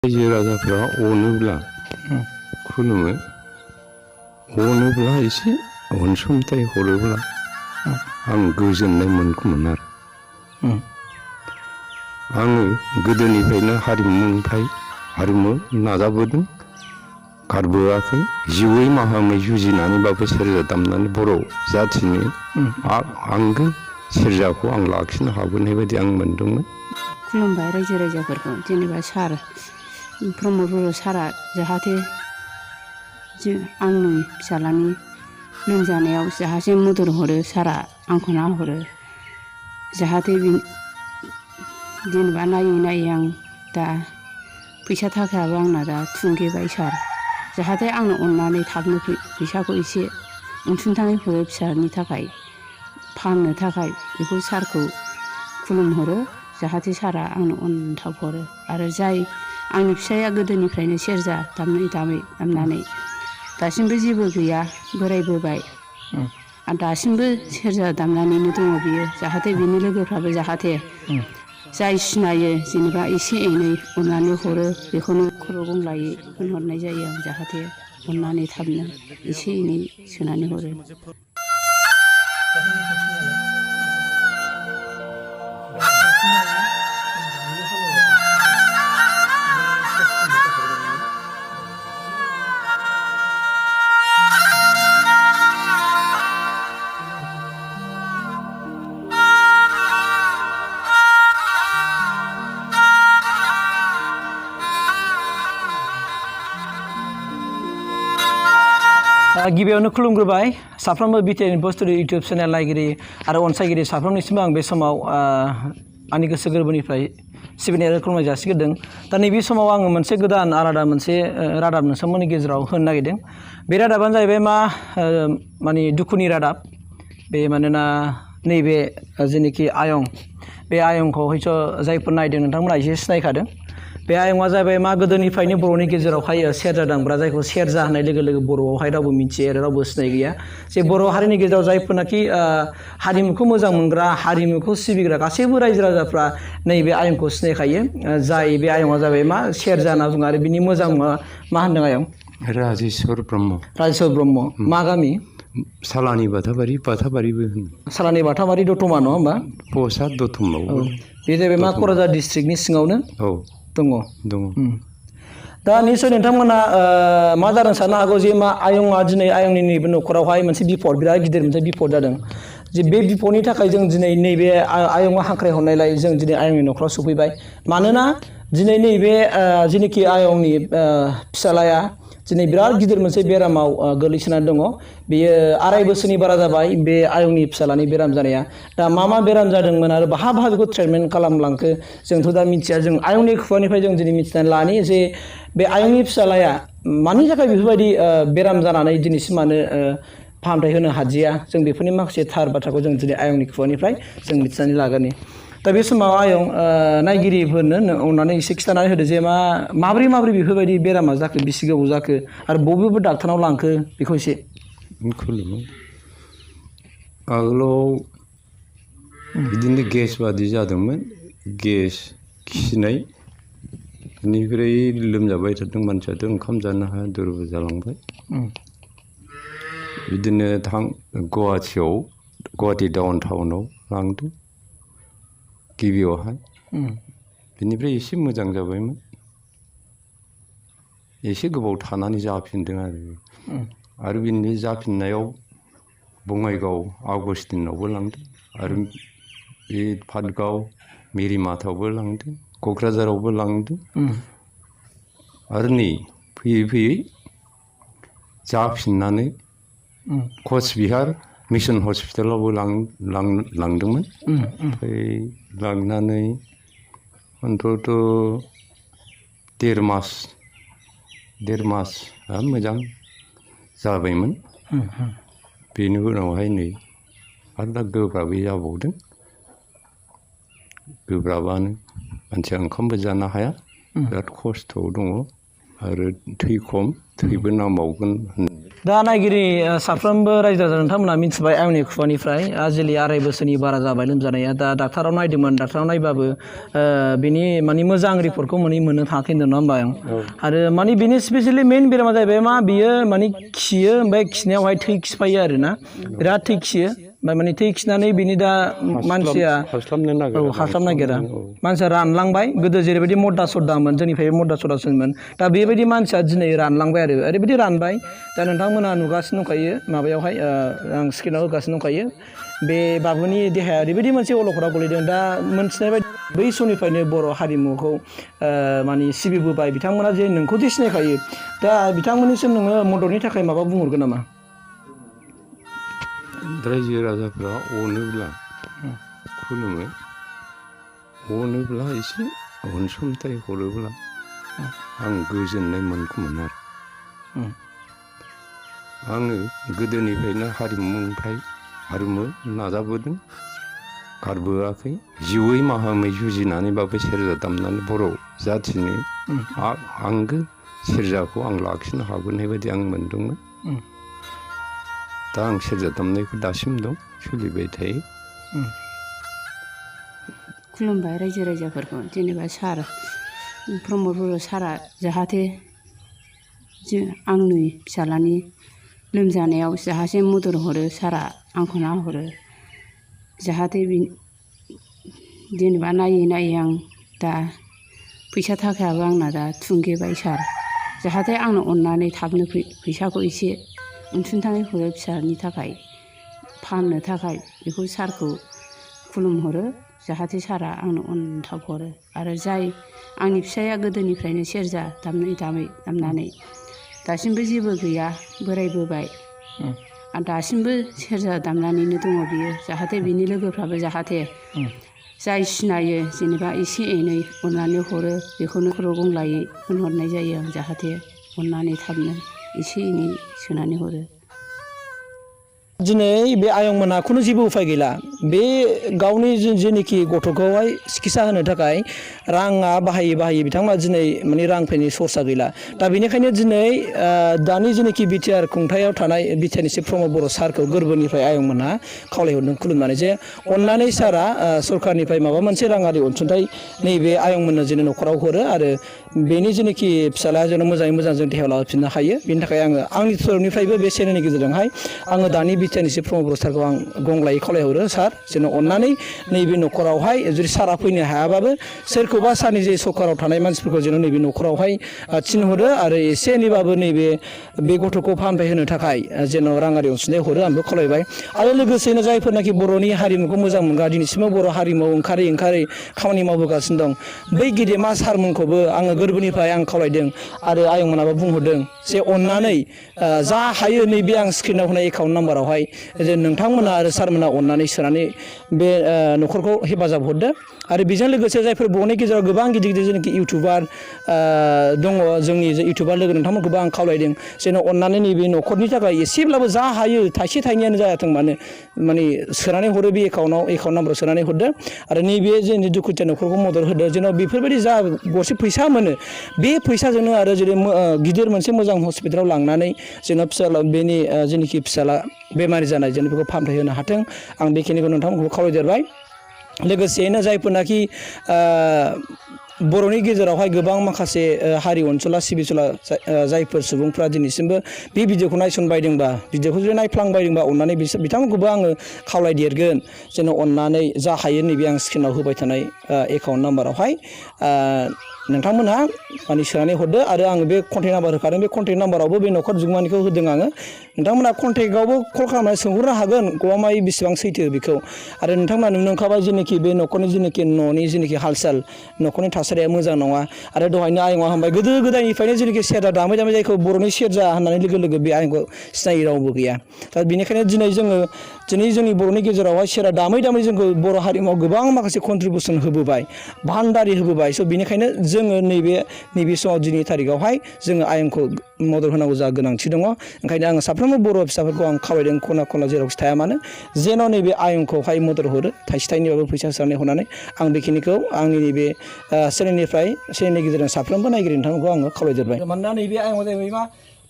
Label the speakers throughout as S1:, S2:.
S1: रायजो राजाफ्रा अनोब्ला खुलुमो, अनोब्ला एसे अनसुंथाइ हरोब्ला आं गोजोननाय मोनगौमोन आरो। आङो गोदोनिफ्रायनो हारिमु नाजाबोदों, गारबोआखै। जिउयै माहामै जुजिनानैबाबो सेरजा दामनानै बर' जाथिनि आंगो सेरजाखौ आं लाखिनो हाबोनाय बायदि आं मोनदोंमोन।
S2: खुलुमबाय रायजो राजाफोरखौ। जेनेबा सार प्रमद बर' सारा जाहाथे आंनि फिसालानि लोमजानायाव जाहाथे मदद हरो, सारा आंखौ नाहरो। जाहाथे जेनेबा नायै आं दा फैसा थाखायाबो आंना दा थुंगेबाय सार। जाहाथे आंनो अननानै थाबनो फैसाखौ एसे अनसुंथाइ हरो फिसानि थाखाय, फाहामनो थाखाय। बेखौ सारखौ खुलुमहरो। जाहाथे सारा आंनो अनथाब हरो। आरो जाय आंनि फिसाया गोदोनिफ्रायनो सेरजा दामनानै दासिमबो जेबो गैया, बोरायबोबाय दासिमबो सेरजा दामनानैनो दङ बियो। जाहाथे बिनि लोगोफ्राबो जाहाथे जाय सिनायो जेनेबा एसे एनै अननानै हरो, बेखौनो खर' गंग्लायै होनहरनाय जायो आं। जाहाथे अननानै थाबनो एसे एनै सोनानै हरो।
S3: गिबियावनो खुलुमग्रोबाय साफ्रोमबो बिटिआर इनफ'स्टुडिअ इउटुब चेनेल नायगिरि आरो अनसायगिरि साफ्रोमनिसिमबो आं बे समाव आंनि गोसो गोरबोनिफ्राय सिबिनाय आरो खुलुमनाय जासिग्रोदों। दा नैबे समाव आङो मोनसे गोदान आलादा मोनसे रादाब नोंथांमोननि गेजेराव होनो नागिरदों। बे रादाबानो जाहैबाय माने दुखुनि रादाब। बे मानोना नैबे जेनोखि आयं, बे आयंखौ हयथ' जायफोर नायदों नोंथांमोना एसे सिनायखादों। बे आयंआ जाबाय गोदोनिफ्रायनो बर'नि गेजेरावहाय सेरजा दामग्रा, जायखौ सेरजा होननाय लोगो लोगो बर'आवहाय रावबो मिथियो आरो रावबो सिनाय गैया। जे बर' हारिनि गेजेराव जायफोरनाखि हारिमुखौ मोजां मोनग्रा, हारिमुखौ सिबिग्रा गासैबो रायजो राजाफ्रा नैबे आयंखौ सिनायखायो। जाय बे आयंआ जाबाय सेरजा होनना बुङो। आरो बिनि मोजां मुङा मा होनदों आयं?
S1: राजेस्वर ब्रह्म।
S3: राजेस्वर ब्रह्म। मा गामि?
S1: सालानि बाथाबारिबो होनो।
S3: सालानि बाथाबारि दतमा नङा होमबा?
S1: पसा दतमायाव।
S3: बे जाहैबाय क'क्राझार डिस्ट्रिक्टनि सिङावनो दङ। दा निसय नोंथांमोना मा जादों साननो हागौ जे आयंआ दिनै आयंनि नैबे न'खरावहाय मोनसे बिपद, बिराद गिदिर मोनसे बिपद जादों। जे बे बिपदनि थाखाय जों दिनै नैबे आयंआ हांख्रायहरनायलाय जों दिनै आयंनि न'खराव सफैबाय। मानोना दिनै नैबे जेनोखि आयंनि फिसालाया दिनै बिराद गिदिर मोनसे बेरामाव गोग्लैसोनानै दङ। बेयो 2.5 बोसोरनि बारा जाबाय बे आयंनि फिसालानि बेराम जानाया। दा मा बेराम जादोंमोन आरो बहा बेखौ ट्रिटमेन्ट खालामलांखो जोंथ' दा मिथिया। जों आयंनि खुगानिफ्राय जों दिनै मिथिनानै लानि जे बे आयंनि फिसालाया मानि थाखाय बेफोरबायदि बेराम जानानै दिनैसिम मानो फाहामथाय होनो हादिया, जों बेफोरनि माखासे थार बाथ्राखौ जों दिनै आयंनि खुगानिफ्राय जों मिथिनानै लागोन। दा बे समाव आयं, नायगिरिफोरनो अननानै एसे खिन्थानानै होदो जे माबोरै बेफोरबायदि बेरामा जाखो, बेसे गोबाव जाखो आरो बबे डाक्टारनाव लांखो, बेखौ एसे।
S1: खुलुमो। आगोलाव बिदिनो गेस बादि जादोंमोन, गेस, खिनाय। बेनिफ्राय लोमजाबाय थादों मानसियाथ', ओंखाम जानो हाया, दुरबल जालांबाय। बिदिनो गुवाहाटि डाउन टाउनाव लांदों गिबियावहाय। बिनिफ्राय एसे मोजां जाबायमोन। एसे गोबाव थानानै जाफिनदों आरो बिनि जाफिननायाव बङाइगाव आगस्टिनावबो लांदों, आरो बे पाटगाव मिरिमाथावबो लांदों, क'क्राझारावबो लांदों। आरो नै फैयै जाफिननानै कचबिहार मिसन हस्पिटालावबो लांदोंमोन। ओमफ्राय लांनानै अन्तत' 1.5 मासआ मोजां जाबायमोन। बेनि उनावहाय नै आरो दा गोब्राबै जाबावदों। गोब्राबानो, मानसिया ओंखामबो जानो हाया, बिराद खस्थ'आव दङ। आरो थै खम, थैबो नांबावगोन होननानै
S3: दा नायगिरि साफ्रोमबो रायजो राजा नोंथांमोना मिथिबाय आंनि खुगानिफ्राय आजिलि 2.5 बोसोरनि बारा जाबाय लोमजानाया दा डाक्टाराव नायदोंमोन डाक्टाराव नायबाबो बिनि माने मोजां रिपर्टखौ माने मोननो थाङाखै होनदों नङा होमबा आरो माने बिनि स्पेसियेलि मेइन बेरामा जाहैबाय मा बियो माने खियो ओमफ्राय खिनायावहाय थै खिफायो आरो ना बिराद थै खियो ओमफ्राय माने थै खिनानै बिनि दा मानसिया हास्लाबनो नागिरा मानसिया रानलांबाय गोदो जेरैबायदि मद्दा सद्दामोन जोंनिफ्राय मद्दा सद्दासोमोन दा बेबायदि मानसिया दिनै रानलांबाय आरो ओरैबायदि रानबाय दा नोंथांमोना नुगासिनो दंखायो माबायावहाय आं स्क्रिनाव होगासिनो दंखायो बे बाबुनि देहाया ओरैबायदि मोनसे अलखदाव गोलैदों दा मोनथिनाय बायदि बै समनिफ्रायनो बर' हारिमुखौ माने सिबिबोबाय बिथांमोना जे नोंखौदि सिनायखायो दा बिथांमोननिसिम नोङो मददनि थाखाय माबा बुंहरगोन नामा
S1: रायजो राजाफ्रा अनोब्ला खुलुमो अनोब्ला एसे अनसुंथाइ हरोब्ला आं गोजोननाय मोनगौमोन आरो आङो गोदोनिफ्रायनो हारिमु नाजाबोदों गारबोआखै जिउयै माहामै जुजिनानैबाबो सेरजा दामनानै बर' जाथिनि आंगो सेरजाखौ आं लाखिनो हाबोनाय बायदि आं मोनदोंमोन दा आं सेरजा दामनायखौ दासिम दं सोलिबाय थायो
S2: खुलुमबाय रायजो राजाफोरखौ जेनेबा सार प्रमद बर' सारा जाहाथे आंनि फिसालानि लोमजानायाव जाहाथे मदद हरो सारा आंखौ नाहरो जाहाथे जेनेबा नायै आं दा फैसा थाखायाबो आंना दा थुंगेबाय सार जाहाथे आंनो अननानै थाबनो फैसाखौ एसे अनसुंथाइ हरो फिसानि थाखाय फाननो थाखाय बेखौ सारखौ खुलुमहरो जाहाथे सारा आंनो अनथाब हरो आरो जाय आंनि फिसाया गोदोनिफ्रायनो सेरजा दामनानै दासिमबो जेबो गैया बोरायबोबाय दासिमबो सेरजा दामनानैनो दङ बियो जाहाथे बिनि लोगोफ्राबो जाहाथे जाय सिनायो जेनेबा एसे एनै अननानै हरो बेखौनो खर' गंग्लायै होनहरनाय जायो आं जाहाथे अननानै थाबनो एसे एनै सोनानै हरो
S3: दिनै बे आयंमोनहा खुनु जेबो उफाय गैला बे गावनि जेनोखि गथ'खौहाय सिकित्सा होनो थाखाय राङा बाहायै बिथांमोना दिनै माने रां फैनाय सर्सा गैला दा बेनिखायनो दिनै दानि जेनोखि बिटिआर खुंथायाव थानाय बिटिआरनि चिफ प्रमद बर' सारखौ गोरबोनिफ्राय आयंमोनहा खावलायहरदों खुलुमनानै जे अननानै सारा सरकारनिफ्राय माबा मोनसे राङारि अनसुंथाइ नैबे आयंमोननो जेन न'खराव हरो आरो बेनि जेनोखि फिसाला जेन मोजाङै मोजां जों देहायाव लाबोफिननो हायो बेनि थाखाय आङो आंनि तरफनिफ्रायबो बे चेनेलनि गेजेरजोंहाय आङो दानि बिटिआरनि चिफ प्रमद बर' सारखौ आं गंग्लायै खावलायहरो सार जेन अननानै नैबे न'खरावहाय जुदि सारा फैनो हायाबाबो सोरखौबा सारनि जे सरकाराव थानाय मानसिफोरखौ जेन नैबे न'खरावहाय थिनहरो आरो एसे एनैबाबो नैबे बे गथ'खौ फाहामथाय होनो थाखाय जेन राङारि अनसुंथाइ हरो आंबो खावलायबाय आरो लोगोसेनो जायफोरनाखि बर'नि हारिमुखौ मोजां मोनग्रा दिनैसिमबो बर' हारिमुआव ओंखारै खामानि मावबोगासिनो दं बै गेदेमा सारमोनखौबो आङो गोरबोनिफ्राय आं खावलायदों आरो आयंमोनाबो बुंहरदों जे अननानै जा हायो नैबे आं स्क्रिनाव होनाय एकाउन्ट नाम्बारावहाय जे नोंथांमोना आरो सारमोना अननानै सोनानै बे न'खरखौ हेफाजाब हरदो आरो बेजों लोगोसे जायफोर बर'नि गेजेराव गोबां गिदिर जेनाखि इउटुबार दङ जोंनि जे इउटुबार लोगो नोंथांमोनखौबो आं खावलायदों जेन अननानै नैबे न'खरनि थाखाय एसेब्लाबो जा हायो थाइसे थाइनैयानो जायाथों माने सोनानै हरो बे एकाउन्ट नाम्बाराव सोनानै हरदो आरो नैबे जोंनि दुखुथिया न'खरखौ मदद होदो जेन बेफोरबायदि जा गरसे फैसा मोनो बे फैसाजोंनो आरो जेरै गिदिर मोनसे मोजां हस्पिटालाव लांनानै जेन फिसाला बेनि जेनोखि फिसाला बेमारि जानाय जेन बेखौ फाहामथाय होनो हाथों आं बेखिनिखौ नोंथांमोनखौ खावलायदेरबाय लोगोसेयैनो जायफोरनाखि बर'नि गेजेरावहाय गोबां माखासे हारि अनसुला सिबिसुला जायफोर सुबुंफ्रा दिनैसिमबो बे भिडिअखौ नायसनबायदोंबा भिडिअखौ जुदि नायफ्लांबायदोंबा अननानै बिथांमोनखौबो आङो खावलायदेरगोन जेन अननानै जा हायो नैबे आं स्क्रिनाव होबाय थानाय एकाउन्ट नाम्बारावहाय नोंथांमोनहा माने सोनानै हरदो आरो आङो बे कन्टेक्ट नाम्बार होखादों बे कन्टेक्ट नाम्बारावबो बे न'खर जुगमानिखौ होदों आङो नोंथांमोनहा कन्टेक्टआवबो कल खालामनानै सोंहरनो हागोन गमामायै बेसेबां सैथो बेखौ आरो नोंथांमोना नुनो मोनखाबाय जेनाखि बे न'खरनि जेनाखि न'नि जेनाखि हाल साल न'खरनि थासारिया मोजां नङा आरो दहायनो आयंआ होनबाय गोदो गोदायनिफ्रायनो जेनाखि सेरजा दामै जायखौ बर'नि सेरजा होननानै लोगो बे आयंखौ सिनायै रावबो गैया दा बेनिखायनो दिनै जोंनि बर'नि गेजेरावहाय सेरजा दामै जोंखौ बर' हारिमुआव गोबां माखासे कन्ट्रिबिउसन होबोबाय भान्डारि होबोबाय स' बेनिखायनो जोङो नैबे समाव दिनै थारिखआवहाय जोङो आयंखौ मदद होनांगौ जा गोनांथि दङ ओंखायनो आङो साफ्रोमबो बर' फिसाफोरखौ आं खावलायदों खना जेरावखि थाया मानो जेन' नैबे आयंखौहाय मदद हरो थाइसे थाइनैबाबो फैसा सोनानै हरनानै आं बेखिनिखौ आंनि नैबे चेनेलनि गेजेरजों साफ्रोमबो नायगिरि नोंथांमोनखौ आङो खावलायदेरबाय मानोना नैबे आयंआ जाहैबाय मा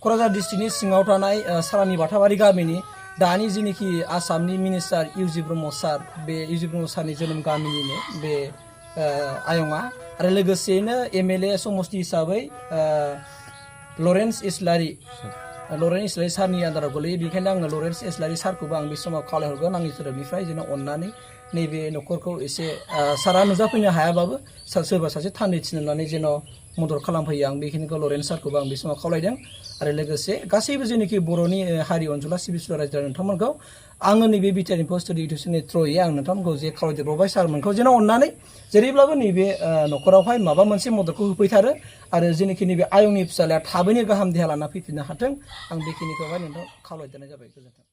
S3: क'क्राझार डिस्ट्रिक्टनि सिङाव थानाय सारानि बाथाबारि गामिनि दानि जेनोखि आसामनि मिनिस्टार इउजि ब्रह्म सार बे इउजि ब्रह्म सारनि जोनोम गामिनिनो बे आयंआ आरो लोगोसेयैनो MLA समस्ति हिसाबै लरेन्स इस्लारि सारनि आन्दाराव गोलैयो बेखायनो आङो लरेन्स इस्लारि सारखौबो आं बे समाव खावलायहरगोन आंनि सोदोबनिफ्राय जेन' अननानै नैबे न'खरखौ एसे सारा नुजाफैनो हायाबाबो सोरबा सासे थान्दै थिननानै जेन' मदद खालामफैयो आं बेखिनिखौ लरेन्स सारखौबो आं बे समाव खावलायदों आरो लोगोसे गासैबो जेनोखि बर'नि हारि अनसुला सिबिसुला रायजो नोंथांमोनखौ आङो नैबे बिटिआर इनफो स्टाडि इडुकेसननि थ्रुयै आं नोंथांमोनखौ जे खावलायदेरबावबाय सारमोनखौ जेन' अननानै जेरैब्लाबो नैबे न'खरावहाय माबा मोनसे मददखौ होफैथारो आरो जेनोखि नैबे आयंनि फिसालाया थाबैनो गाहाम देहा लाना फैफिननो हाथों आं बेखिनिखौहाय नोंथां खावलायदेरनाय जाबाय गोजोन्थों।